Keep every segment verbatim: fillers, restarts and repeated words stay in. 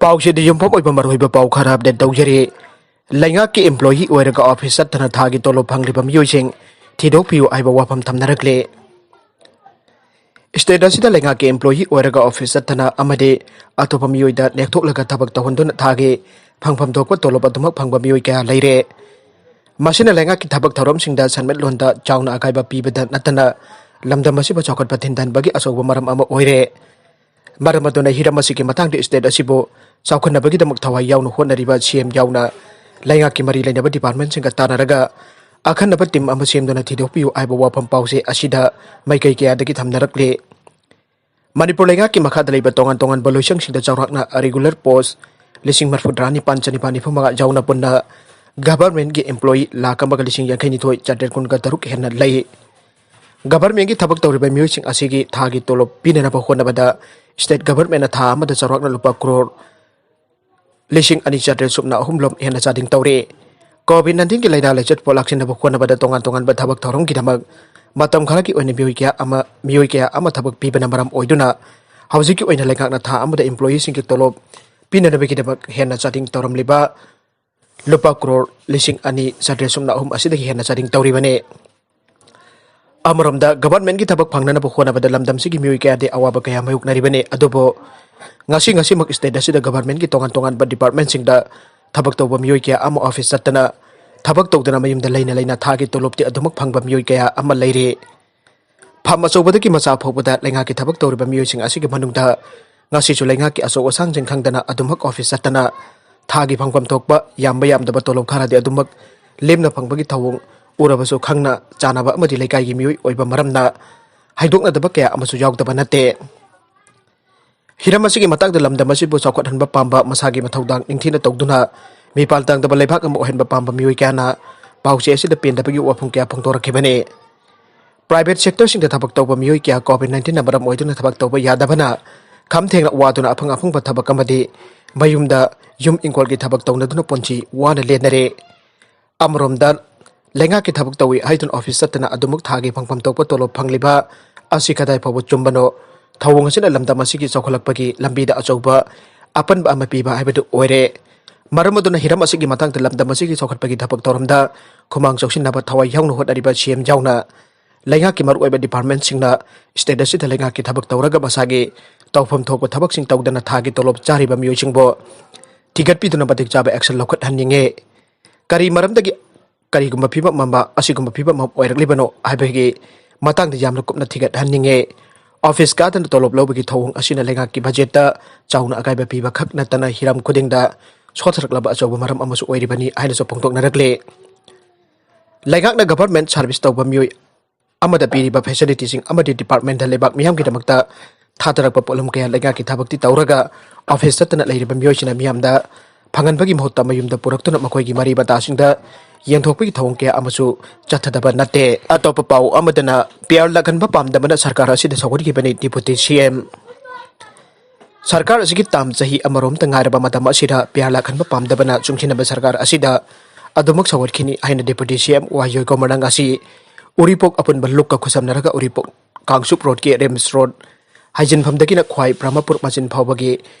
ꯄꯥꯎꯆꯦꯗ ꯌꯨꯝꯐꯝ ꯑꯣꯏꯕ ꯃꯔꯨꯑꯣꯏꯕ ꯄꯥꯎ ꯈꯔ ꯑꯞꯗꯦꯠ ꯇꯧꯖꯔꯤ꯫ ꯂꯩꯉꯥꯛꯀꯤ ꯏꯝꯄ꯭ꯂꯣꯌꯤ ꯑꯣꯏꯔꯒ ꯑꯣꯐꯤꯁ ꯆꯠꯇꯅ ꯊꯥꯒꯤ ꯇꯣꯂꯣꯞ ꯐꯪꯂꯤꯕ ꯃꯤꯑꯣꯏꯁꯤꯡ ꯊꯤꯗꯣꯛꯄꯤꯌꯨ ꯍꯥꯏꯕ ꯋꯥꯐꯝ ꯊꯝꯅꯔꯛꯂꯦ꯫ ꯁ꯭ꯇꯦꯠ ꯑꯁꯤꯗ ꯂꯩꯉꯥꯛꯀꯤ ꯏꯝꯄ꯭ꯂꯣꯌꯤ ꯑꯣꯏꯔꯒ ꯑꯣꯐꯤꯁ ꯆꯠꯇꯅ ꯑꯃꯗꯤ ꯑꯇꯣꯞꯄ ꯃꯤꯑꯣꯏꯗ ꯅꯦꯛꯊꯣꯛꯂꯒ ꯊꯕꯛ ꯇꯧꯍꯟꯗꯨꯅ ꯊꯥꯒꯤ ꯐꯪꯐꯝ ꯊꯣꯛꯄ ꯇꯣꯂꯣꯞ ꯑꯗꯨꯃꯛ ꯐꯪꯕ ꯃꯤꯑꯣꯏ ꯀꯌꯥ ꯂꯩꯔꯦ꯫ ꯃꯁꯤꯅ ꯂꯩꯉꯥꯛꯀꯤ ꯊꯕꯛ ꯊꯧꯔꯝꯁꯤꯡꯗ ꯁꯦꯟꯃꯤꯠꯂꯣꯟꯗ ꯆꯥꯎꯅ ꯑꯀꯥꯏꯕ ꯄꯤꯕꯗ ꯅꯠꯇꯅ ꯂꯝꯗꯝ ꯑꯁꯤꯕꯨ ꯆꯥꯎꯈꯠꯄ ꯊꯤꯟꯊꯟꯕꯒꯤ ꯑꯆꯧꯕ ꯃꯔꯝ ꯑꯃ ꯑꯣꯏꯔꯦ꯫ ꯃꯔꯝ ꯑꯗꯨꯅ ꯍꯤꯔꯝ ꯑꯁꯤꯒꯤ ꯃꯇꯥꯡꯗ ꯁ꯭ꯇꯦꯠ ꯑꯁꯤꯕꯨ ꯆꯥꯎꯈꯠꯅꯕꯒꯤꯗꯃꯛ ꯊꯋꯥꯏ ꯌꯥꯎꯅ ꯍꯣꯠꯅꯔꯤꯕ ꯁꯤ ꯑꯦꯝ ꯌꯥꯎꯅ ꯂꯩꯉꯥꯛꯀꯤ ꯃꯔꯤ ꯂꯩꯅꯕ ꯗꯤꯄꯥꯔꯠꯃꯦꯟꯁꯤꯡꯒ ꯇꯥꯟꯅꯔꯒ ꯑꯈꯟꯅꯕ ꯇꯤꯝ ꯑꯃ ꯁꯦꯝꯗꯨꯅ ꯊꯤꯗꯣꯛꯄꯤꯌꯨ ꯍꯥꯏꯕ ꯋꯥꯐꯝ ꯄꯥꯎꯆꯦ ꯑꯁꯤꯗ ꯃꯥꯏꯀꯩ ꯀꯌꯥꯗꯒꯤ ꯊꯝꯅꯔꯛꯂꯤ꯫ ꯃꯅꯤꯄꯨꯔ ꯂꯩꯉꯥꯛꯀꯤ ꯃꯈꯥꯗ ꯂꯩꯕ ꯇꯣꯉꯥꯟ ꯇꯣꯉꯥꯟꯕ ꯂꯣꯏꯁꯪꯁꯤꯡꯗ ꯆꯥꯎꯔꯥꯛꯅ ꯔꯤꯒꯨꯂꯔ ꯄꯣꯁ ꯂꯤꯁꯤꯡ ꯃꯔꯤꯐꯨꯇꯔꯥ ꯅꯤꯄꯥꯟ ꯆꯅꯤꯄꯥꯟ ꯅꯤꯐꯨ ꯃꯉꯥ ꯌꯥꯎꯅ ꯄꯨꯟꯅ ꯒꯚꯔꯟꯃꯦꯟꯠꯀꯤ ꯏꯝꯄ꯭ꯂꯣꯌꯤ ꯂꯥꯈ ꯑꯃꯒ ꯂꯤꯁꯤꯡ ꯌꯥꯡꯈꯩ ꯅꯤꯊꯣꯏ ꯆꯥꯇ꯭ꯔꯦꯠ ꯀꯨꯟꯒ ꯇꯔꯨꯛ ꯍꯦꯟꯅ ꯂꯩ꯫ ꯒꯚꯔꯟꯃꯦꯟꯠꯀꯤ ꯊꯕꯛ ꯇꯧꯔꯤꯕ ꯃꯤꯑꯣꯏꯁꯤꯡ ꯑꯁꯤꯒꯤ ꯊꯥꯒꯤ ꯇꯣꯂꯣꯞ ꯄꯤꯅꯅꯕ ꯍꯣꯠꯅꯕꯗ ꯁ꯭ꯇꯦꯠ ꯒꯚꯔꯟꯃꯦꯟꯠꯅ ꯊꯥ ꯑꯃꯗ ꯆꯥꯎꯔꯥꯛꯅ ꯂꯨꯄꯥ ꯀ꯭ꯔꯣꯔ ꯂꯤꯁꯤꯡ ꯑꯅꯤ ꯆꯥꯇ꯭ꯔꯦꯠ ꯁꯨꯞꯅ ꯑꯍꯨꯝ ꯂꯣꯝ ꯍꯦꯟꯅ ꯆꯥꯗꯤꯡ ꯇꯧꯔꯦ꯫ ꯀꯣꯚꯤꯗ ꯅꯥꯏꯟꯇꯤꯟꯒꯤ ꯂꯥꯏꯅꯥ ꯂꯥꯏꯆꯠ ꯄꯣꯠꯂꯥꯛꯁꯤꯟꯅꯕ ꯍꯣꯠꯅꯕꯗ ꯇꯣꯉꯥꯟ ꯇꯣꯉꯥꯟꯕ ꯊꯕꯛ ꯊꯧꯔꯝꯒꯤꯗꯃꯛ ꯃꯇꯝ ꯈꯔꯒꯤ ꯑꯣꯏꯅ ꯃꯤꯑꯣꯏ ꯀꯌꯥ ꯑꯃ, ꯃꯤꯑꯣꯏ ꯀꯌꯥ ꯑꯃ ꯊꯕꯛ ꯄꯤꯕꯅ ꯃꯔꯝ ꯑꯣꯏꯗꯨꯅ ꯍꯧꯖꯤꯛꯀꯤ ꯑꯣꯏꯅ ꯂꯩꯉꯥꯛꯅ ꯊꯥ ꯑꯃꯗ ꯏꯝꯄ꯭ꯂꯣꯌꯤꯁꯤꯡꯒꯤ ꯇꯣꯂꯣꯞ ꯄꯤꯅꯅꯕꯒꯤꯗꯃꯛ ꯍꯦꯟꯅ ꯆꯥꯗꯤꯡ ꯇꯧꯔꯝꯂꯤꯕ ꯂꯨꯄꯥ ꯀ꯭ꯔꯣꯔ ꯂꯤꯁꯤꯡ ꯑꯅꯤ ꯆꯥꯇ꯭ꯔꯦꯠ ꯁꯨꯞꯅ ꯑꯍꯨꯝ ꯑꯁꯤꯗꯒꯤ ꯍꯦꯟꯅ ꯆꯥꯗꯤꯡ ꯇꯧꯔꯤꯕꯅꯤ꯫ ꯑꯃꯔꯣꯝꯗ ꯒꯚꯔꯟꯃꯦꯟꯠꯀꯤ ꯊꯕꯛ ꯐꯪꯅꯅꯕ ꯍꯣꯠꯅꯕꯗ ꯂꯝꯗꯝꯁꯤꯒꯤ ꯃꯤꯑꯣꯏ ꯀꯌꯥꯗꯤ ꯑꯋꯥꯕ ꯀꯌꯥ ꯃꯥꯌꯣꯛꯅꯔꯤꯕꯅꯤ꯫ ꯑꯗꯨꯕꯨ ꯉꯁꯤ ꯉꯁꯤꯃꯛ ꯁ꯭ꯇꯦꯠ ꯑꯁꯤꯗ ꯒꯚꯔꯟꯃꯦꯟꯠꯀꯤ ꯇꯣꯉꯥꯟ ꯇꯣꯉꯥꯟꯕ ꯗꯤꯄꯥꯔꯠꯃꯦꯟꯠꯁꯤꯡꯗ ꯊꯕꯛ ꯇꯧꯕ ꯃꯤꯑꯣꯏ ꯀꯌꯥ ꯑꯃ ꯑꯣꯐꯤꯁ ꯆꯠꯇꯅ ꯊꯕꯛ ꯇꯧꯗꯨꯅ ꯃꯌꯨꯝꯗ ꯂꯩꯅ ꯂꯩꯅ ꯊꯥꯒꯤ ꯇꯣꯂꯣꯞꯇꯤ ꯑꯗꯨꯃꯛ ꯐꯪꯕ ꯃꯤꯑꯣꯏ ꯀꯌꯥ ꯑꯃ ꯂꯩꯔꯤ꯫ ꯐꯥꯝ ꯑꯆꯧꯕꯗꯒꯤ ꯃꯆꯥ ꯐꯥꯎꯕꯗ ꯂꯩꯉꯥꯛꯀꯤ ꯊꯕꯛ ꯇꯧꯔꯤꯕ ꯃꯤꯑꯣꯏꯁꯤꯡ ꯑꯁꯤꯒꯤ ꯃꯅꯨꯡꯗ ꯉꯁꯤꯁꯨ ꯂꯩꯉꯥꯛꯀꯤ ꯑꯆꯧ ꯑꯁꯥꯡꯁꯤꯡ ꯈꯪꯗꯅ ꯑꯗꯨꯃꯛ ꯑꯣꯐꯤꯁ ꯆꯠꯇꯅ ꯊꯥꯒꯤ ꯐꯪꯐꯝ ꯊꯣꯛꯄ ꯌꯥꯝꯕ ꯌꯥꯝꯗꯕ ꯇꯣꯂꯣꯞ ꯈꯔꯗꯤ ꯑꯗꯨꯃꯛ ꯂꯦꯝꯅ ꯐꯪꯕꯒꯤ ꯊꯧꯑꯣꯡ ꯎꯔꯕꯁꯨ ꯈꯪꯅ ꯆꯥꯟꯅꯕ ꯑꯃꯗꯤ ꯂꯩꯀꯥꯏꯒꯤ ꯃꯤꯑꯣꯏ ꯑꯣꯏꯕ ꯃꯔꯝꯅ ꯍꯥꯏꯗꯣꯛꯅꯗꯕ ꯀꯌꯥ ꯑꯃꯁꯨ ꯌꯥꯎꯗꯕ ꯅꯠꯇꯦ꯫ ꯍꯤꯔꯝ ꯑꯁꯤꯒꯤ ꯃꯇꯥꯡꯗ ꯂꯝꯗꯝ ꯑꯁꯤꯕꯨ ꯆꯥꯎꯈꯠꯍꯟꯕ ꯄꯥꯝꯕ, ꯃꯁꯥꯒꯤ ꯃꯊꯧꯗꯥꯡ ꯅꯤꯡꯊꯤꯅ ꯇꯧꯗꯨꯅ ꯃꯤꯄꯥꯜ ꯇꯥꯡꯗꯕ ꯂꯩꯕꯥꯛ ꯑꯃ ꯑꯣꯏꯍꯟꯕ ꯄꯥꯝꯕ ꯃꯤꯑꯣꯏ ꯀꯌꯥꯅ ꯄꯥꯎꯆꯦ ꯑꯁꯤꯗ ꯄꯦꯟꯗꯕꯒꯤ ꯋꯥꯐꯝ ꯀꯌꯥ ꯐꯣꯡꯗꯣꯔꯛꯈꯤꯕꯅꯤ꯫ ꯄ꯭ꯔꯥꯏꯚꯦꯠ ꯁꯦꯛꯇꯔꯁꯤꯡꯗ ꯊꯕꯛ ꯇꯧꯕ ꯃꯤꯑꯣꯏ ꯀꯌꯥ ꯀꯣꯚꯤꯗ ꯅꯥꯏꯟꯇꯤꯟꯅ ꯃꯔꯝ ꯑꯣꯏꯗꯨꯅ ꯊꯕꯛ ꯇꯧꯕ ꯌꯥꯗꯕꯅ ꯈꯝ ꯊꯦꯡꯅ ꯋꯥꯗꯨꯅ ꯑꯐꯪ ꯑꯐꯪꯕ ꯊꯕꯛ ꯑꯃꯗꯤ ꯃꯌꯨꯝꯗ ꯌꯨꯝ ꯏꯪꯈꯣꯜꯒꯤ ꯊꯕꯛ ꯇꯧꯅꯗꯨꯅ ꯄꯨꯟꯁꯤ ꯋꯥꯅ ꯂꯦꯟꯅꯔꯦ꯫ ꯑꯃꯔꯣꯝꯗ ꯂꯩꯉꯥꯛꯀꯤ ꯊꯕꯛ ꯇꯧꯏ ꯍꯥꯏꯗꯨꯅ ꯑꯣꯐꯤꯁ ꯆꯠꯇꯅ ꯑꯗꯨꯃꯛ ꯊꯥꯒꯤ ꯐꯪꯐꯝ ꯊꯣꯛꯄ ꯇꯣꯂꯣꯞ ꯐꯪꯂꯤꯕ ꯑꯁꯤ ꯀꯗꯥꯏ ꯐꯥꯎꯕ ꯆꯨꯝꯕꯅꯣ? ꯊꯧꯑꯣꯡ ꯑꯁꯤꯅ ꯂꯝꯗꯝ ꯑꯁꯤꯒꯤ ꯆꯥꯎꯈꯠꯂꯛꯄꯒꯤ ꯂꯝꯕꯤꯗ ꯑꯆꯧꯕ ꯑꯄꯟꯕ ꯑꯃ ꯄꯤꯕ ꯍꯥꯏꯕꯗꯨ ꯑꯣꯏꯔꯦ꯫ ꯃꯔꯝ ꯑꯗꯨꯅ ꯍꯤꯔꯝ ꯑꯁꯤꯒꯤ ꯃꯇꯥꯡꯗ ꯂꯝꯗꯝ ꯑꯁꯤꯒꯤ ꯆꯥꯎꯈꯠꯄꯒꯤ ꯊꯕꯛ ꯊꯧꯔꯝꯗ ꯈꯨꯃꯥꯡ ꯆꯥꯎꯁꯤꯟꯅꯕ ꯊꯋꯥꯏ ꯌꯥꯎꯅ ꯍꯣꯠꯅꯔꯤꯕ ꯁꯤ ꯑꯦꯝ ꯌꯥꯎꯅ ꯂꯩꯉꯥꯛꯀꯤ ꯃꯔꯨꯑꯣꯏꯕ ꯗꯤꯄꯥꯔꯠꯃꯦꯟꯁꯤꯡꯅ ꯁ꯭ꯇꯦꯠ ꯑꯁꯤꯗ ꯂꯩꯉꯥꯛꯀꯤ ꯊꯕꯛ ꯇꯧꯔꯒ ꯃꯁꯥꯒꯤ ꯇꯧꯐꯝ ꯊꯣꯛꯄ ꯊꯕꯛꯁꯤꯡ ꯇꯧꯗꯅ ꯊꯥꯒꯤ ꯇꯣꯂꯣꯞ ꯆꯥꯔꯤꯕ ꯃꯤꯑꯣꯏꯁꯤꯡꯕꯨ ꯊꯤꯒꯠꯄꯤꯗꯨꯅ ꯃꯇꯤꯛ ꯆꯥꯕ ꯑꯦꯛꯁꯟ ꯂꯧꯈꯠꯍꯟꯅꯤꯡꯉꯤ꯫ ꯀꯔꯤ ꯃꯔꯝꯗꯒꯤ ꯀꯔꯤꯒꯨꯝꯕ ꯐꯤꯕꯝ ꯑꯃ, ꯑꯁꯤꯒꯨꯝꯕ ꯐꯤꯕꯝ ꯑꯃ ꯑꯣꯏꯔꯛꯂꯤꯕꯅꯣ ꯍꯥꯏꯕꯒꯤ ꯃꯇꯥꯡꯗ ꯌꯥꯝꯅ ꯀꯨꯞꯅ ꯊꯤꯒꯠꯍꯟꯅꯤꯡꯉꯤ꯫ ꯑꯣꯐꯤꯁ ꯀꯥꯗꯅ ꯇꯣꯂꯣꯞ ꯂꯧꯕꯒꯤ ꯊꯧꯑꯣꯡ ꯑꯁꯤꯅ ꯂꯩꯉꯥꯛꯀꯤ ꯕꯖꯦꯠꯇ ꯆꯥꯎꯅ ꯑꯀꯥꯏꯕ ꯄꯤꯕ ꯈꯛ ꯅꯠꯇꯅ ꯍꯤꯔꯝ ꯈꯨꯗꯤꯡꯗ ꯁꯣꯠꯊꯔꯛꯂꯕ ꯑꯆꯧꯕ ꯃꯔꯝ ꯑꯃꯁꯨ ꯑꯣꯏꯔꯤꯕꯅꯤ ꯍꯥꯏꯅꯁꯨ ꯐꯣꯡꯗꯣꯛꯅꯔꯛꯂꯤ꯫ ꯂꯩꯉꯥꯛꯅ ꯒꯚꯔꯟꯃꯦꯟꯠ ꯁꯥꯔꯚꯤꯁ ꯇꯧꯕ ꯃꯤꯑꯣꯏ ꯑꯃꯗ ꯄꯤꯔꯤꯕ ꯐꯦꯁꯤꯂꯤꯇꯤꯁꯤꯡ ꯑꯃꯗꯤ ꯗꯤꯄꯥꯔꯠꯃꯦꯟꯠꯇ ꯂꯩꯕꯥꯛ ꯃꯤꯌꯥꯝꯒꯤꯗꯃꯛꯇ ꯊꯥꯗꯔꯛꯄ ꯄꯣꯠꯂꯨꯝ ꯀꯌꯥ ꯂꯩꯉꯥꯛꯀꯤ ꯊꯕꯛꯇꯤ ꯇꯧꯔꯒ ꯑꯣꯐꯤꯁ ꯆꯠꯇꯅ ꯂꯩꯔꯤꯕ ꯃꯤꯑꯣꯏꯁꯤꯡꯅ ꯃꯤꯌꯥꯝꯗ ꯐꯪꯍꯟꯕꯒꯤ ꯃꯍꯨꯠꯇ ꯃꯌꯨꯝꯗ ꯄꯨꯔꯛꯇꯨꯅ ꯃꯈꯣꯏꯒꯤ ꯃꯔꯤ ꯃꯇꯥꯁꯤꯡꯗ ꯌꯦꯟꯊꯣꯛꯄꯒꯤ ꯊꯧꯑꯣꯡ ꯀꯌꯥ ꯑꯃꯁꯨ ꯆꯠꯊꯗꯕ ꯅꯠꯇꯦ꯫ ꯑꯇꯣꯞꯄ ꯄꯥꯎ ꯑꯃꯗꯅ ꯄꯤꯌꯥꯔ ꯂꯥꯛꯍꯟꯕ ꯄꯥꯝꯗꯕꯅ ꯁꯔꯀꯥꯔ ꯑꯁꯤꯗ ꯁꯧꯒꯠꯈꯤꯕꯅꯤ ꯗꯤꯄꯨꯇꯤ ꯁꯤ ꯑꯦꯝ꯫ ꯁꯔꯀꯥꯔ ꯑꯁꯤꯒꯤ ꯇꯥꯝ ꯆꯍꯤ ꯑꯃꯔꯣꯝꯇ ꯉꯥꯏꯔꯕ ꯃꯇꯝ ꯑꯁꯤꯗ ꯄꯤꯌꯥꯔ ꯂꯥꯛꯍꯟꯕ ꯄꯥꯝꯗꯕꯅ ꯆꯨꯡꯁꯤꯟꯅꯕ ꯁꯔꯀꯥꯔ ꯑꯁꯤꯗ ꯑꯗꯨꯃꯛ ꯁꯧꯒꯠꯈꯤꯅꯤ ꯍꯥꯏꯅ ꯗꯤꯄꯨꯇꯤ ꯁꯤ ꯑꯦꯝ ꯋꯥꯏ ꯌꯣꯏꯀꯣꯃꯔꯅ ꯉꯁꯤ ꯎꯔꯤꯄꯣꯛ ꯑꯄꯨꯟꯕ ꯂꯨꯞꯀ ꯈꯨꯠꯁꯝꯅꯔꯒ ꯎꯔꯤꯄꯣꯛ ꯀꯥꯡꯆꯨꯞ ꯔꯣꯗꯀꯤ ꯔꯤꯝꯁ ꯔꯣꯗ ꯍꯥꯏꯖꯤꯟꯐꯝꯗꯒꯤꯅ ꯈ꯭ꯋꯥꯏ ꯕ꯭ꯔꯍꯃꯄꯨꯔ ꯃꯆꯤꯟ ꯐꯥꯎꯕꯒꯤ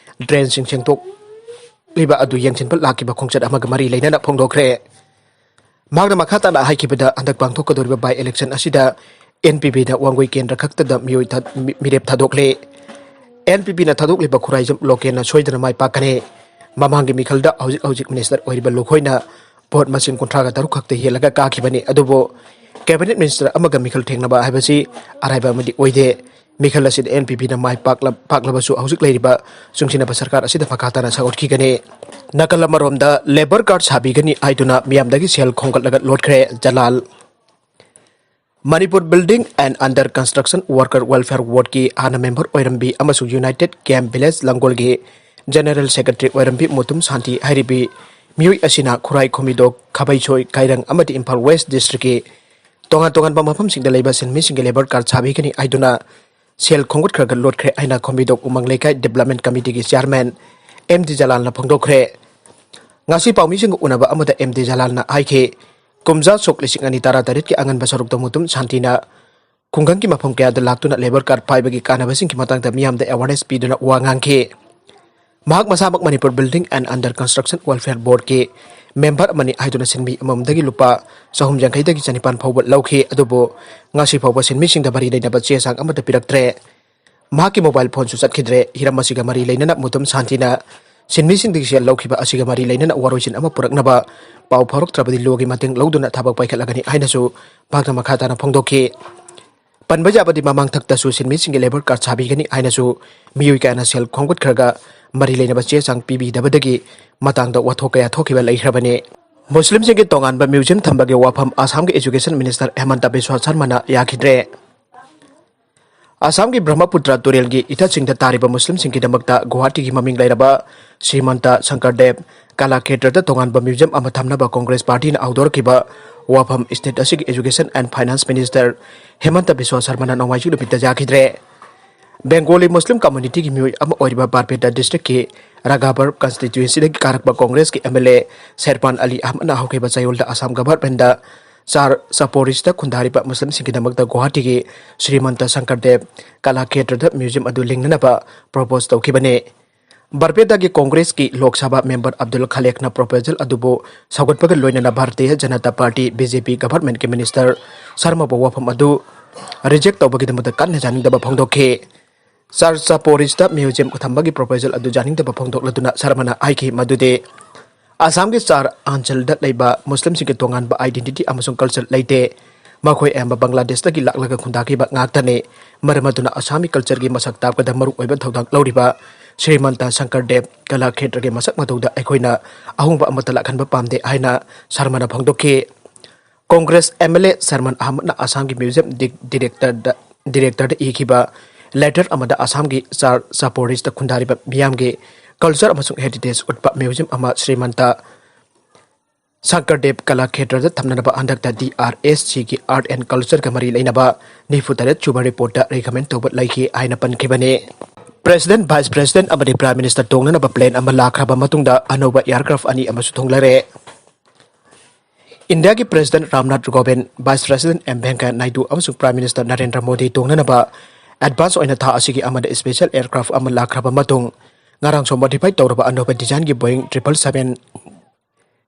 ꯗ꯭ꯔꯦꯟꯁꯤꯡ ꯁꯦꯡꯗꯣꯛꯂꯤꯕ ꯑꯗꯨ ꯌꯦꯡꯁꯤꯟꯕ ꯂꯥꯛꯈꯤꯕ ꯈꯣꯡꯆꯠ ꯑꯃꯒ ꯃꯔꯤ ꯂꯩꯅꯅ ꯐꯣꯡꯗꯣꯛꯈ꯭ꯔꯦ꯫ ꯃꯍꯥꯛꯅ ꯃꯈꯥ ꯇꯥꯅ ꯍꯥꯏꯈꯤꯕꯗ, ꯍꯟꯗꯛ ꯄꯥꯡꯊꯣꯛꯀꯗꯧꯔꯤꯕ ꯕꯥꯏ ꯏꯂꯦꯛꯁꯟ ꯑꯁꯤꯗ ꯑꯦꯟ ꯄꯤ ꯄꯤꯅ ꯋꯥꯡꯒꯣꯏ ꯀꯦꯟꯗ꯭ꯔ ꯈꯛꯇꯗ ꯃꯤꯑꯣꯏ ꯊꯥ-, ꯃꯤ-, ꯃꯤꯔꯦꯞ ꯊꯥꯗꯣꯛꯂꯦ꯫ ꯑꯦꯟ ꯄꯤ ꯄꯤꯅ ꯊꯥꯗꯣꯛꯂꯤꯕ ꯈꯨꯔꯥꯏꯖꯝ ꯂꯣꯀꯦꯜꯅ ꯁꯣꯏꯗꯅ ꯃꯥꯏ ꯄꯥꯛꯀꯅꯤ꯫ ꯃꯃꯥꯡꯒꯤ ꯃꯤꯈꯜꯗ ꯍꯧꯖꯤꯛ ꯍꯧꯖꯤꯛ ꯃꯤꯅꯤꯁꯇꯔ ꯑꯣꯏꯔꯤꯕ ꯂꯨꯈꯣꯏꯅ ꯚꯣꯠ ꯃꯁꯤꯡ ꯀꯨꯟꯊ꯭ꯔꯥꯒ ꯇꯔꯨꯛ ꯈꯛꯇ ꯍꯦꯜꯂꯒ ꯀꯥꯈꯤꯕꯅꯤ꯫ ꯑꯗꯨꯕꯨ ꯀꯦꯕꯤꯅꯦꯠ ꯃꯤꯅꯤꯁꯇꯔ ꯑꯃꯒ ꯃꯤꯈꯜ ꯊꯦꯡꯅꯕ ꯍꯥꯏꯕꯁꯤ ꯑꯔꯥꯏꯕ ꯑꯃꯗꯤ ꯑꯣꯏꯗꯦ꯫ ꯃꯤꯈꯜ ꯑꯁꯤꯗ ꯑꯦꯟ ꯄꯤ ꯄꯤꯅ ꯃꯥꯏ ꯄꯥꯛꯂ-, ꯄꯥꯛꯂꯕꯁꯨ ꯍꯧꯖꯤꯛ ꯂꯩꯔꯤꯕ ꯆꯨꯡꯁꯤꯟꯅꯕ ꯁꯔꯀꯥꯔ ꯑꯁꯤꯗ ꯃꯈꯥ ꯇꯥꯅ ꯁꯧꯒꯠꯈꯤꯒꯅꯤ꯫ ꯅꯥꯀꯜ ꯑꯃꯔꯣꯝꯗ ꯂꯦꯕꯔ ꯀꯥꯔꯗ ꯁꯥꯕꯤꯒꯅꯤ ꯍꯥꯏꯗꯨꯅ ꯃꯤꯌꯥꯝꯗꯒꯤ ꯁꯦꯜ ꯈꯣꯝꯒꯠꯂꯒ ꯂꯣꯠꯈ꯭ꯔꯦ ꯖꯂꯥꯜ꯫ Manipur building and other construction worker welfare ꯕꯣꯔꯗꯀꯤ ꯍꯥꯟꯅ ꯃꯦꯝꯕꯔ ꯑꯣꯏꯔꯝꯕꯤ ꯑꯃꯁꯨꯡ ꯌꯨꯅꯥꯏꯇꯦꯗ ꯀꯦꯝꯞ ꯚꯤꯂꯦꯖ ꯂꯪꯒꯣꯜꯒꯤ ꯖꯦꯅꯦꯔꯦꯜ ꯁꯦꯀ꯭ꯔꯦꯇꯔꯤ ꯑꯣꯏꯔꯝꯕꯤ ꯃꯨꯇꯨꯝ ꯁꯥꯟꯇꯤ ꯍꯥꯏꯔꯤꯕꯤ ꯃꯤꯑꯣꯏ ꯑꯁꯤꯅ ꯈꯨꯔꯥꯏ, ꯈꯨꯃꯤꯗꯣꯛ, ꯈꯥꯕꯩꯁꯣꯏ, ꯀꯥꯏꯔꯪ ꯑꯃꯗꯤ ꯏꯝꯐꯥꯜ ꯋꯦꯁ ꯗꯤꯁꯇ꯭ꯔꯤꯛꯀꯤ ꯇꯣꯉꯥꯟ ꯇꯣꯉꯥꯟꯕ ꯃꯐꯝꯁꯤꯡꯗ ꯂꯩꯕ ꯁꯤꯟꯃꯤꯁꯤꯡꯒꯤ ꯂꯦꯕꯔ ꯀꯥꯔꯗ ꯁꯥꯕꯤꯒꯅꯤ ꯍꯥꯏꯗꯨꯅ ꯁꯦꯜ ꯈꯣꯝꯒꯠꯈ꯭ꯔꯒ ꯂꯣꯠꯈ꯭ꯔꯦ ꯍꯥꯏꯅ ꯈꯣꯝꯕꯤꯗꯣꯛ ꯎꯃꯪ ꯂꯩꯀꯥꯏ ꯗꯤꯕ꯭ꯂꯞꯃꯦꯟ ꯀꯃꯤꯇꯤꯒꯤ ꯆꯤꯌꯥꯔꯃꯦꯟ ꯑꯦꯝ ꯗꯤ ꯖꯂꯥꯜꯅ ꯐꯣꯡꯗꯣꯛꯈ꯭ꯔꯦ꯫ ꯉꯁꯤ ꯄꯥꯎꯃꯤꯁꯤꯡꯒ ꯎꯅꯕ ꯑꯃꯗ ꯑꯦꯝ ꯗꯤ ꯖꯂꯥꯜꯅ ꯍꯥꯏꯈꯤ, ꯀꯨꯝꯖꯥ ꯁꯣꯛ ꯂꯤꯁꯤꯡ ꯑꯅꯤ ꯇꯔꯥꯇꯔꯦꯠꯀꯤ ꯑꯉꯟꯕ ꯁꯔꯨꯛꯇ ꯃꯨꯇꯨꯝ ꯁꯥꯟꯇꯤꯅ ꯈꯨꯡꯒꯪꯒꯤ ꯃꯐꯝ ꯀꯌꯥꯗ ꯂꯥꯛꯇꯨꯅ ꯂꯦꯕꯔ ꯀꯥꯔꯗ ꯄꯥꯏꯕꯒꯤ ꯀꯥꯟꯅꯕꯁꯤꯡꯒꯤ ꯃꯇꯥꯡꯗ ꯃꯤꯌꯥꯝꯗ ꯑꯦꯋꯥꯔꯅꯦꯁ ꯄꯤꯗꯨꯅ ꯋꯥ ꯉꯥꯡꯈꯤ꯫ ꯃꯍꯥꯛ ꯃꯁꯥꯃꯛ Manipur Building and Under Construction Welfare Boardꯀꯤ member ꯑꯃꯅꯤ ꯍꯥꯏꯗꯨꯅ ꯁꯤꯟꯃꯤ ꯑꯃꯃꯝꯗꯒꯤ ꯂꯨꯄꯥ ꯆꯍꯨꯝ ꯌꯥꯡꯈꯩꯗꯒꯤ ꯆꯅꯤꯄꯥꯟ ꯐꯥꯎꯕ ꯂꯧꯈꯤ꯫ ꯑꯗꯨꯕꯨ ꯉꯁꯤ ꯐꯥꯎꯕ ꯁꯤꯟꯃꯤꯁꯤꯡꯗ ꯃꯔꯤ ꯂꯩꯅꯕ ꯆꯦ ꯆꯥꯡ ꯑꯃꯠꯇ ꯄꯤꯔꯛꯇ꯭ꯔꯦ꯫ ꯃꯍꯥꯛꯀꯤ mobile phoneꯁꯨ ꯆꯠꯈꯤꯗ꯭ꯔꯦ꯫ ꯍꯤꯔꯝ ꯑꯁꯤꯒ ꯃꯔꯤ ꯂꯩꯅꯅ ꯃꯨꯇꯨꯝ ꯁꯥꯟꯇꯤꯅ ꯁꯤꯟꯃꯤꯁꯤꯡꯗꯒꯤ ꯁꯦꯜ ꯂꯧꯈꯤꯕ ꯑꯁꯤꯒ ꯃꯔꯤ ꯂꯩꯅꯅ ꯋꯥꯔꯣꯏꯁꯤꯟ ꯑꯃ ꯄꯨꯔꯛꯅꯕ ꯄꯥꯎ ꯐꯥꯎꯔꯛꯇ꯭ꯔꯕꯗꯤ ꯂꯣꯒꯤ ꯃꯇꯦꯡ ꯂꯧꯗꯨꯅ ꯊꯕꯛ ꯄꯥꯏꯈꯠꯂꯒꯅꯤ ꯍꯥꯏꯅꯁꯨ ꯃꯍꯥꯛꯅ ꯃꯈꯥ ꯇꯥꯅ ꯐꯣꯡꯗꯣꯛꯈꯤ꯫ ꯄꯟꯕ ꯌꯥꯕꯗꯤ ꯃꯃꯥꯡ ꯊꯛꯇꯁꯨ ꯁꯤꯟꯃꯤꯁꯤꯡꯒꯤ labour card ꯁꯥꯕꯤꯒꯅꯤ ꯍꯥꯏꯅꯁꯨ ꯃꯤꯑꯣꯏ ꯀꯌꯥꯅ ꯁꯦꯜ ꯈꯣꯝꯒꯠꯈ꯭ꯔꯒ ꯃꯔꯤ ꯂꯩꯅꯕ ꯆꯦ ꯆꯥꯡ ꯄꯤꯕꯤꯗꯕꯗꯒꯤ ꯃꯇꯥꯡꯗ ꯋꯥꯊꯣꯛ ꯀꯌꯥ ꯊꯣꯛꯈꯤꯕ ꯂꯩꯈ꯭ꯔꯕꯅꯤ꯫ ꯃꯨꯁꯂꯤꯝꯁꯤꯡꯒꯤ ꯇꯣꯉꯥꯟꯕ museum ꯊꯝꯕꯒꯤ ꯋꯥꯐꯝ ꯑꯁꯥꯝꯒꯤ Education Minister ꯍꯦꯃꯟꯇ ꯕꯤꯁ꯭ꯋ ꯁꯔꯃꯅ ꯌꯥꯈꯤꯗ꯭ꯔꯦ꯫ ꯑꯁꯥꯝꯒꯤ ꯕ꯭ꯔꯍꯃꯄꯨꯇ꯭ꯔ ꯇꯨꯔꯦꯜꯒꯤ ꯏꯊꯠꯁꯤꯡꯗ ꯇꯥꯔꯤꯕ ꯃꯨꯁꯂꯤꯝꯁꯤꯡꯒꯤꯗꯃꯛꯇ ꯒꯨꯋꯥꯍꯥꯇꯤꯒꯤ ꯃꯃꯤꯡ ꯂꯩꯔꯕ ꯁ꯭ꯔꯤꯃꯟꯇ ꯁꯪꯀꯔꯗꯦꯕ ꯀꯂꯥꯈꯦꯇ꯭ꯔꯗ ꯇꯣꯉꯥꯟꯕ museum ꯑꯃ ꯊꯝꯅꯕ Congress partyꯅ ꯍꯧꯗꯣꯔꯛꯈꯤꯕ ꯋꯥꯐꯝ state ꯑꯁꯤꯒꯤ Education and Finance Minister ꯍꯦꯃꯟꯇ Visva ꯁꯔꯃꯅ ꯅꯣꯡꯃꯥꯏꯖꯤꯡ ꯅꯨꯃꯤꯠꯇ ꯌꯥꯈꯤꯗ꯭ꯔꯦ꯫ Bengali Muslim communityꯒꯤ ꯃꯤꯑꯣꯏ ꯑꯃ ꯑꯣꯏꯔꯤꯕ ꯕꯥꯔꯄꯦꯇꯥ districtꯀꯤ ꯔꯒꯥꯕꯔ constituencyꯗꯒꯤ ꯀꯥꯔꯛꯄ Congressꯀꯤ MLA ꯁꯦꯔꯄꯥꯟ ꯑꯂꯤ ꯑꯍꯃꯗꯅ ꯍꯧꯈꯤꯕ ꯆꯌꯣꯜꯗ ꯑꯁꯥꯝ governmentꯗ ꯆꯥꯔ ꯆꯄꯣꯔꯤꯁꯇ ꯈꯨꯟꯗꯥꯔꯤꯕ ꯃꯨꯁꯂꯤꯝꯁꯤꯡꯒꯤꯗꯃꯛꯇ ꯒꯨꯋꯥꯍꯥꯇꯤꯒꯤ ꯁ꯭ꯔꯤꯃꯟꯇ ꯁꯪꯀꯔꯗꯦꯕ ꯀꯂꯥꯈꯦꯇ꯭ꯔꯗ museum ꯑꯗꯨ ꯂꯤꯡꯅꯅꯕ propose ꯇꯧꯈꯤꯕꯅꯤ꯫ ꯕꯥꯔꯄꯦꯇꯥꯒꯤ Congressꯀꯤ ꯂꯣꯛ ꯁꯚꯥ member ꯑꯕꯗꯨꯜ ꯈꯂꯦꯛꯅ proposal ꯑꯗꯨꯕꯨ ꯁꯧꯒꯠꯄꯒ ꯂꯣꯏꯅꯅ Bharatiya Janata party, BJP governmentꯀꯤ minister ꯁꯔꯃꯕꯨ ꯋꯥꯐꯝ ꯑꯗꯨ reject ꯇꯧꯕꯒꯤꯗꯃꯛꯇ ꯀꯟꯅ ꯌꯥꯅꯤꯡꯗꯕ ꯐꯣꯡꯗꯣꯛꯈꯤ꯫ ꯆꯥꯔ ꯆꯄꯣꯔꯤꯁꯇ museum ꯊꯝꯕꯒꯤ proposal ꯑꯗꯨ ꯌꯥꯅꯤꯡꯗꯕ ꯐꯣꯡꯗꯣꯛꯂꯗꯨꯅ ꯁꯔꯃꯅ ꯍꯥꯏꯈꯤ ꯃꯗꯨꯗꯤ ꯑꯁꯥꯝꯒꯤ ꯆꯥꯔ ꯑꯟꯆꯜꯗ ꯂꯩꯕ ꯃꯨꯁꯂꯤꯝꯁꯤꯡꯒꯤ ꯇꯣꯉꯥꯟꯕ identity ꯑꯃꯁꯨꯡ culture ꯂꯩꯇꯦ꯫ ꯃꯈꯣꯏ ꯑꯌꯥꯝꯕ ꯕꯪꯒ꯭ꯂꯥꯗꯦꯁꯇꯒꯤ ꯂꯥꯛꯂꯒ ꯈꯨꯟꯗꯥꯈꯤꯕ ꯉꯥꯛꯇꯅꯤ꯫ ꯃꯔꯝ ꯑꯗꯨꯅ ꯑꯁꯥꯝꯒꯤ cultureꯒꯤ ꯃꯁꯛ ꯇꯥꯛꯄꯗ ꯃꯔꯨꯑꯣꯏꯕ ꯊꯧꯗꯥꯡ ꯂꯧꯔꯤꯕ ꯁ꯭ꯔꯤꯃꯟꯇ ꯁꯪꯀꯔꯗꯦꯕ ꯀꯂꯥꯈꯦꯇ꯭ꯔꯒꯤ ꯃꯁꯛ ꯃꯇꯧꯗ ꯑꯩꯈꯣꯏꯅ ꯑꯍꯣꯡꯕ ꯑꯃꯠꯇ ꯂꯥꯛꯍꯟꯕ ꯄꯥꯝꯗꯦ ꯍꯥꯏꯅ ꯁꯔꯃꯅ ꯐꯣꯡꯗꯣꯛꯈꯤ꯫ Congress MLA ꯁꯔꯃꯟ ꯑꯍꯃꯗꯅ ꯑꯁꯥꯝꯒꯤ museum di-, directorꯗ, directorꯗ ꯏꯈꯤꯕ letter ꯑꯃꯗ ꯑꯁꯥꯝꯒꯤ ꯆꯥꯔ ꯆꯄꯣꯔꯤꯁꯇ ꯈꯨꯟꯗꯥꯔꯤꯕ ꯃꯤꯌꯥꯝꯒꯤ culture ꯑꯃꯁꯨꯡ heritage ꯎꯠꯄ museum ꯑꯃ ꯁ꯭ꯔꯤꯃꯟꯇ ꯁꯪꯀꯔꯗꯦꯕ ꯀꯂꯥꯈꯦꯇ꯭ꯔꯗ ꯊꯝꯅꯅꯕ ꯍꯟꯗꯛꯇ DRSCꯒꯤ art and cultureꯒ ꯃꯔꯤ ꯂꯩꯅꯕ ꯅꯤꯐꯨ ꯇꯔꯦꯠ ꯁꯨꯕ reportꯇ recommend ꯇꯧꯕ ꯂꯩꯈꯤ ꯍꯥꯏꯅ ꯄꯟꯈꯤꯕꯅꯤ꯫ President, Vice President ꯑꯃꯗꯤ Prime Minister ꯇꯣꯡꯅꯅꯕ plane ꯑꯃ ꯂꯥꯛꯈ꯭ꯔꯕ ꯃꯇꯨꯡꯗ ꯑꯅꯧꯕ aircraft ꯑꯅꯤ ꯑꯃꯁꯨ ꯊꯣꯡꯂꯔꯦ꯫ ꯏꯟꯗꯤꯌꯥꯒꯤ President Ramnath ꯀꯣꯕꯤꯟꯗ, Vice President M ꯚꯦꯡꯀꯌꯥ Naidu ꯑꯃꯁꯨꯡ Prime Minister Narendra Modi ꯇꯣꯡꯅꯅꯕ advance ꯑꯣꯏꯅ ꯊꯥ ꯑꯁꯤꯒꯤ ꯑꯃꯗ special aircraft ꯑꯃ ꯂꯥꯛꯈ꯭ꯔꯕ ꯃꯇꯨꯡ ꯉꯔꯥꯡꯁꯨ modify ꯇꯧꯔꯕ ꯑꯅꯧꯕ designꯒꯤ Boeing triple seven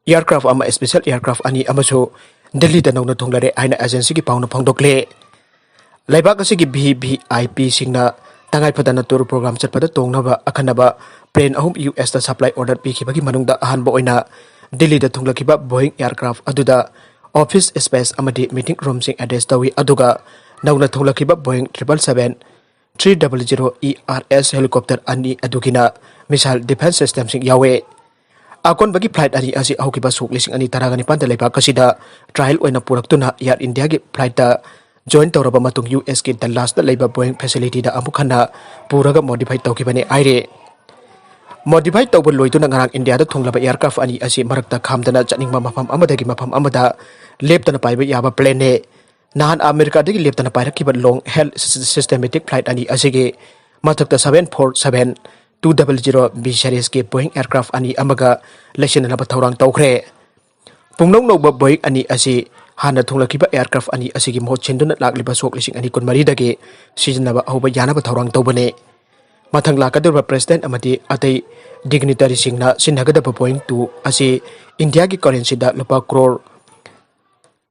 aircraft ꯑꯃ, special aircraft ꯑꯅꯤ ꯑꯃꯁꯨ ꯗꯤꯜꯂꯤꯗ ꯅꯧꯅ ꯊꯨꯡꯂꯔꯦ ꯍꯥꯏꯅ agencyꯒꯤ ꯄꯥꯎꯅ ꯐꯣꯡꯗꯣꯛꯂꯦ꯫ ꯂꯩꯕꯥꯛ ꯑꯁꯤꯒꯤ VVIPꯁꯤꯡꯅ ꯇꯉꯥꯏ ꯐꯗꯅ tour program ꯆꯠꯄꯗ ꯇꯣꯡꯅꯕ ꯑꯈꯟꯅꯕ plane ꯑꯍꯨꯝ USꯇ supply order ꯄꯤꯈꯤꯕꯒꯤ ꯃꯅꯨꯡꯗ ꯑꯍꯥꯟꯕ ꯑꯣꯏꯅ ꯗꯤꯜꯂꯤꯗ ꯊꯨꯡꯂꯈꯤꯕ Boeing aircraft ꯑꯗꯨꯗ office space ꯑꯃꯗꯤ meeting roomꯁꯤꯡ attach ꯇꯧꯏ, ꯑꯗꯨꯒ ꯅꯧꯅ ꯊꯨꯡꯂꯈꯤꯕ Boeing triple seven three double zero ERS helicopter ꯑꯅꯤ ꯑꯗꯨꯒꯤꯅ missile defense systemꯁꯤꯡ ꯌꯥꯎꯋꯦ꯫ ꯑꯀꯣꯟꯕꯒꯤ flight ꯑꯅꯤ ꯑꯁꯤ ꯍꯧꯈꯤꯕ ꯁꯣꯛ ꯂꯤꯁꯤꯡ ꯑꯅꯤ ꯇꯔꯥꯒ ꯅꯤꯄꯥꯟꯗ ꯂꯩꯕꯥꯛ ꯑꯁꯤꯗ trial ꯑꯣꯏꯅ ꯄꯨꯔꯛꯇꯨꯅ Air Indiaꯒꯤ flightꯇ join ꯇꯧꯔꯕ ꯃꯇꯨꯡ USꯀꯤ Dallasꯇ ꯂꯩꯕ Boeing facilityꯗ ꯑꯃꯨꯛ ꯍꯟꯅ ꯄꯨꯔꯒ modify ꯇꯧꯈꯤꯕꯅꯤ ꯍꯥꯏꯔꯤ꯫ Modify ꯇꯧꯕ ꯂꯣꯏꯗꯨꯅ ꯉꯔꯥꯡ ꯏꯟꯗꯤꯌꯥꯗ ꯊꯨꯡꯂꯕ aircraft ꯑꯅꯤ ꯑꯁꯤ ꯃꯔꯛꯇ ꯈꯥꯝꯗꯅ ꯆꯠꯅꯤꯡꯕ ꯃꯐꯝ ꯑꯃꯗꯒꯤ ꯃꯐꯝ ꯑꯃꯗ ꯂꯦꯞꯇꯅ ꯄꯥꯏꯕ ꯌꯥꯕ planeꯅꯤ꯫ ꯅꯍꯥꯟ ꯑꯃꯦꯔꯤꯀꯥꯗꯒꯤ ꯂꯦꯞꯇꯅ ꯄꯥꯏꯔꯛꯈꯤꯕ long haul systematic flight ꯑꯅꯤ ꯑꯁꯤꯒꯤ ꯃꯊꯛꯇ seven four seven, two double zero B serieski Boeing aircraft ꯑꯅꯤ ꯑꯃꯒ ꯂꯩꯁꯤꯟꯅꯅꯕ ꯊꯧꯔꯥꯡ ꯇꯧꯈ꯭ꯔꯦ꯫ ꯄꯨꯡꯅꯧ ꯅꯧꯕ Boeing ꯑꯅꯤ ꯑꯁꯤ ꯍꯥꯟꯅ ꯊꯨꯡꯂꯈꯤꯕ aircraft ꯑꯅꯤ ꯑꯁꯤꯒꯤ ꯃꯍꯨꯠ ꯁꯤꯟꯗꯨꯅ ꯂꯥꯛꯂꯤꯕ ꯁꯣꯛ ꯂꯤꯁꯤꯡ ꯑꯅꯤ ꯀꯨꯟꯃꯔꯤꯗꯒꯤ ꯁꯤꯖꯤꯟꯅꯕ ꯍꯧꯕ ꯌꯥꯅꯕ ꯊꯧꯔꯥꯡ ꯇꯧꯕꯅꯤ꯫ ꯃꯊꯪ ꯂꯥꯛꯀꯗꯧꯔꯤꯕ president ꯑꯃꯗꯤ ꯑꯇꯩ dignitaryꯁꯤꯡꯅ ꯁꯤꯖꯤꯟꯅꯒꯗꯕ Boeing two ꯑꯁꯤ ꯏꯟꯗꯤꯌꯥꯒꯤ currencyꯗ ꯂꯨꯄꯥ ꯀ꯭ꯔꯣꯔ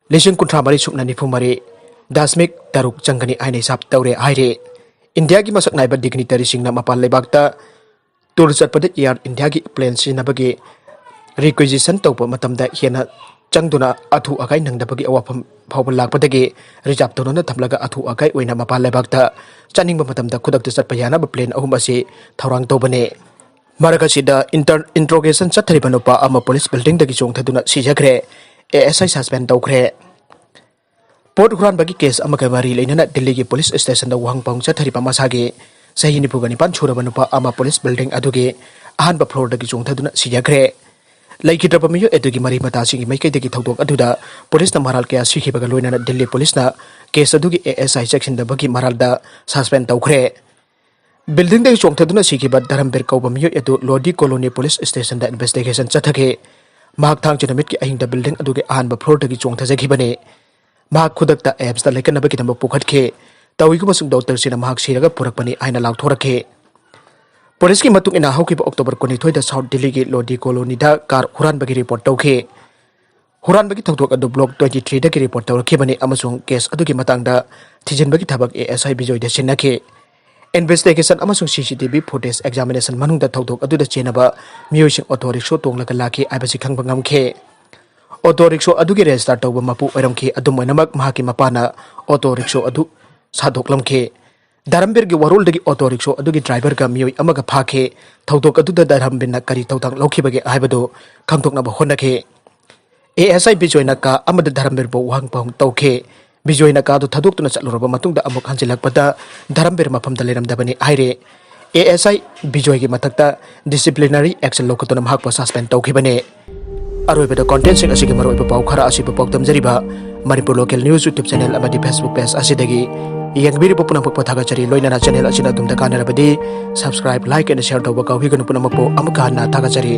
ꯂꯤꯁꯤꯡ ꯀꯨꯟꯊ꯭ꯔꯥ ꯃꯔꯤ ꯁꯨꯞꯅ ꯅꯤꯐꯨ ꯃꯔꯤ ꯗꯁꯃꯤꯛ ꯇꯔꯨꯛ ꯆꯪꯒꯅꯤ ꯍꯥꯏꯅ ꯍꯤꯁꯥꯕ ꯇꯧꯔꯦ ꯍꯥꯏꯔꯤ꯫ ꯏꯟꯗꯤꯌꯥꯒꯤ ꯃꯁꯛ ꯅꯥꯏꯕ dignitaryꯁꯤꯡꯅ ꯃꯄꯥꯟ ꯂꯩꯕꯥꯛꯇ tour ꯆꯠꯄꯗ Air Indiaꯒꯤ plane ꯁꯤꯖꯤꯟꯅꯕꯒꯤ requisition ꯇꯧꯕ ꯃꯇꯝꯗ ꯍꯦꯟꯅ ꯆꯪꯗꯨꯅ ꯑꯊꯨ ꯑꯀꯥꯏ ꯅꯪꯗꯕꯒꯤ ꯑꯋꯥꯐꯝ ꯐꯥꯎꯕ ꯂꯥꯛꯄꯗꯒꯤ reserve ꯇꯧꯅꯅ ꯊꯝꯂꯒ ꯑꯊꯨ ꯑꯀꯥꯏ ꯑꯣꯏꯅ ꯃꯄꯥꯟ ꯂꯩꯕꯥꯛꯇ ꯆꯠꯅꯤꯡꯕ ꯃꯇꯝꯗ ꯈꯨꯗꯛꯇ ꯆꯠꯄ ꯌꯥꯅꯕ plane ꯑꯍꯨꯝ ꯑꯁꯤ ꯊꯧꯔꯥꯡ ꯇꯧꯕꯅꯤ꯫ ꯃꯔꯛ ꯑꯁꯤꯗ inter-, interrogation ꯆꯠꯊꯔꯤꯕ ꯅꯨꯄꯥ ꯑꯃ police buildingꯗꯒꯤ ꯆꯣꯡꯊꯗꯨꯅ ꯁꯤꯖꯈ꯭ꯔꯦ꯫ ASI suspend ꯇꯧꯈ꯭ꯔꯦ꯫ ꯄꯣꯠ ꯍꯨꯔꯥꯟꯕꯒꯤ case ꯑꯃꯒ ꯃꯔꯤ ꯂꯩꯅꯅ ꯗꯤꯜꯂꯤꯒꯤ police stationꯗ ꯋꯥꯍꯪ ꯄꯥꯎꯍꯪ ꯆꯠꯊꯔꯤꯕ ꯃꯁꯥꯒꯤ ꯆꯍꯤ ꯅꯤꯐꯨꯒ ꯅꯤꯄꯥꯟ ꯁꯨꯔꯕ ꯅꯨꯄꯥ ꯑꯃ police building ꯑꯗꯨꯒꯤ ꯑꯍꯥꯟꯕ floorꯗꯒꯤ ꯆꯣꯡꯊꯗꯨꯅ ꯁꯤꯖꯈ꯭ꯔꯦ꯫ ꯂꯩꯈꯤꯗ꯭ꯔꯕ ꯃꯤꯑꯣꯏ ꯑꯗꯨꯒꯤ ꯃꯔꯤ ꯃꯇꯥꯁꯤꯡꯒꯤ ꯃꯥꯏꯀꯩꯗꯒꯤ ꯊꯧꯗꯣꯛ ꯑꯗꯨꯗ policeꯅ ꯃꯔꯥꯜ ꯀꯌꯥ ꯁꯤꯈꯤꯕꯒ ꯂꯣꯏꯅꯅ ꯗꯤꯜꯂꯤ policeꯅ case ꯑꯗꯨꯒꯤ ASI ꯆꯦꯛꯁꯤꯟꯗꯕꯒꯤ ꯃꯔꯥꯜꯗ suspend ꯇꯧꯈ꯭ꯔꯦ꯫ Buildingꯗꯒꯤ ꯆꯣꯡꯊꯗꯨꯅ ꯁꯤꯈꯤꯕ ꯙꯔꯝꯕꯤꯔ ꯀꯧꯕ ꯃꯤꯑꯣꯏ ꯑꯗꯨ ꯂꯣꯗꯤ colony police stationꯗ investigation ꯆꯠꯊꯈꯤ꯫ ꯃꯍꯥꯛ ꯊꯥꯡꯖ ꯅꯨꯃꯤꯠꯀꯤ ꯑꯍꯤꯡꯗ building ꯑꯗꯨꯒꯤ ꯑꯍꯥꯟꯕ floorꯗꯒꯤ ꯆꯣꯡꯊꯖꯈꯤꯕꯅꯤ꯫ ꯃꯍꯥꯛ ꯈꯨꯗꯛꯇ AIIMSꯇ ꯂꯥꯌꯦꯡꯅꯕꯒꯤꯗꯃꯛ ꯄꯨꯈꯠꯈꯤ꯫ ꯇꯧꯏꯒꯨꯝꯕꯁꯨꯡ doctorꯁꯤꯡꯅ ꯃꯍꯥꯛ ꯁꯤꯔꯒ ꯄꯨꯔꯛꯄꯅꯤ ꯍꯥꯏꯅ ꯂꯥꯎꯊꯣꯔꯛꯈꯤ꯫ ꯄꯨꯂꯤꯁꯀꯤ ꯃꯇꯨꯡ ꯏꯟꯅ, ꯍꯧꯈꯤꯕ ꯑꯣꯛꯇꯣꯕꯔ ꯀꯨꯟꯅꯤꯊꯣꯏꯗ ꯁꯥꯎꯠ ꯗꯤꯜꯂꯤꯒꯤ ꯂꯣꯗꯤ ꯀꯣꯂꯣꯅꯤꯗ ꯀꯥꯔ ꯍꯨꯔꯥꯟꯕꯒꯤ ꯔꯤꯄꯣꯔꯠ ꯇꯧꯈꯤ꯫ ꯍꯨꯔꯥꯟꯕꯒꯤ ꯊꯧꯗꯣꯛ ꯑꯗꯨ ꯕ꯭ꯂꯣꯛ twenty three ꯗꯒꯤ ꯔꯤꯄꯣꯔꯠ ꯇꯧꯔꯛꯈꯤꯕꯅꯤ ꯑꯃꯁꯨꯡ ꯀꯦꯁ ꯑꯗꯨꯒꯤ ꯃꯇꯥꯡꯗ ꯊꯤꯖꯤꯟꯕꯒꯤ ꯊꯕꯛ ꯑꯦ ꯑꯦꯁ ꯑꯥꯏ ꯕꯤꯖꯣꯏꯗ ꯁꯤꯟꯅꯈꯤ꯫ ꯏꯟꯚꯦꯁꯇꯤꯒꯦꯁꯟ ꯑꯃꯁꯨꯡ ꯁꯤ C T V footage examination ꯃꯅꯨꯡꯗ ꯊꯧꯗꯣꯛ ꯑꯗꯨꯗ ꯆꯦꯟꯅꯕ ꯃꯤꯑꯣꯏꯁꯤꯡ ꯑꯣꯇꯣ ꯔꯤꯛꯁꯣ ꯇꯣꯡꯂꯒ ꯂꯥꯛꯈꯤ ꯍꯥꯏꯕꯁꯤ ꯈꯪꯕ ꯉꯝꯈꯤ꯫ ꯑꯣꯇꯣ ꯔꯤꯛꯁꯣ ꯑꯗꯨꯒꯤ ꯔꯦꯖꯤꯁꯇꯥꯔ ꯇꯧꯕ ꯃꯄꯨ ꯑꯣꯏꯔꯝꯈꯤ꯫ ꯑꯗꯨꯝ ꯑꯣꯏꯅꯃꯛ, ꯃꯍꯥꯛꯀꯤ ꯃꯄꯥꯅ ꯑꯣꯇꯣ ꯔꯤꯛꯁꯣ ꯑꯗꯨ ꯁꯥꯗꯣꯛꯂꯝꯈꯤ꯫ ꯙꯔꯝꯕꯤꯔꯒꯤ ꯋꯥꯔꯣꯜꯗꯒꯤ ꯑꯣꯇꯣ ꯔꯤꯛꯁꯣ ꯑꯗꯨꯒꯤ ꯗ꯭ꯔꯥꯏꯚꯔꯒ ꯃꯤꯑꯣꯏ ꯑꯃꯒ ꯐꯥꯈꯤ꯫ ꯊꯧꯗꯣꯛ ꯑꯗꯨꯗ ꯙꯔꯝꯕꯤꯔꯅ ꯀꯔꯤ ꯊꯧꯗꯥꯡ ꯂꯧꯈꯤꯕꯒꯦ ꯍꯥꯏꯕꯗꯨ ꯈꯪꯗꯣꯛꯅꯕ ꯍꯣꯠꯅꯈꯤ꯫ ꯑꯦ ꯑꯦꯁ ꯑꯥꯏ ꯕꯤꯖꯣꯏꯅ ꯀꯥ ꯑꯃꯗ ꯙꯔꯝꯕꯤꯔꯕꯨ ꯋꯥꯍꯪ ꯄꯥꯎꯍꯪ ꯇꯧꯈꯤ꯫ ꯕꯤꯖꯣꯏꯅ ꯀꯥꯗꯨ ꯊꯥꯗꯣꯛꯇꯨꯅ ꯆꯠꯂꯨꯔꯕ ꯃꯇꯨꯡꯗ ꯑꯃꯨꯛ ꯍꯟꯖꯤꯜꯂꯛꯄꯗ ꯙꯔꯝꯕꯤꯔ ꯃꯐꯝꯗ ꯂꯩꯔꯝꯗꯕꯅꯤ ꯍꯥꯏꯔꯦ꯫ ꯑꯦ ꯑꯦꯁ ꯑꯥꯏ ꯕꯤꯖꯣꯏꯒꯤ ꯃꯊꯛꯇ ꯗꯤꯁꯤꯄ꯭ꯂꯤꯅꯔꯤ ꯑꯦꯛꯁꯟ ꯂꯧꯈꯠꯇꯨꯅ ꯃꯍꯥꯛꯄꯨ ꯁꯁꯄꯦꯟ ꯇꯧꯈꯤꯕꯅꯦ꯫ ꯑꯔꯣꯏꯕꯗ, ꯀꯣꯟꯇꯦꯟꯁꯤꯡ ꯑꯁꯤꯒꯤ ꯃꯔꯨꯑꯣꯏꯕ ꯄꯥꯎ ꯈꯔ ꯑꯁꯤꯕꯨ ꯄꯥꯎꯗꯝꯖꯔꯤꯕ Manipur local news YouTube channel ꯑꯃꯗꯤ ꯐꯦꯁꯕꯨꯛ ꯄꯦꯖ ꯑꯁꯤꯗꯒꯤ ꯌꯦꯡꯕꯤꯔꯤꯕ ꯄꯨꯝꯅꯃꯛꯄꯨ ꯊꯥꯒꯠꯆꯔꯤ꯫ ꯂꯣꯏꯅꯅ ꯆꯦꯅꯦꯜ ꯑꯁꯤꯅ ꯑꯗꯣꯝꯗ ꯀꯥꯟꯅꯔꯕꯗꯤ ꯁꯕꯁꯀ꯭ꯔꯥꯏꯕ, ꯂꯥꯏꯛ ꯑꯦꯟ ꯁꯤꯌꯔ ꯇꯧꯕ ꯀꯥꯎꯕꯤꯒꯅꯨ꯫ ꯄꯨꯝꯅꯃꯛꯄꯨ ꯑꯃꯨꯛꯀ ꯍꯟꯅ ꯊꯥꯒꯠꯆꯔꯤ꯫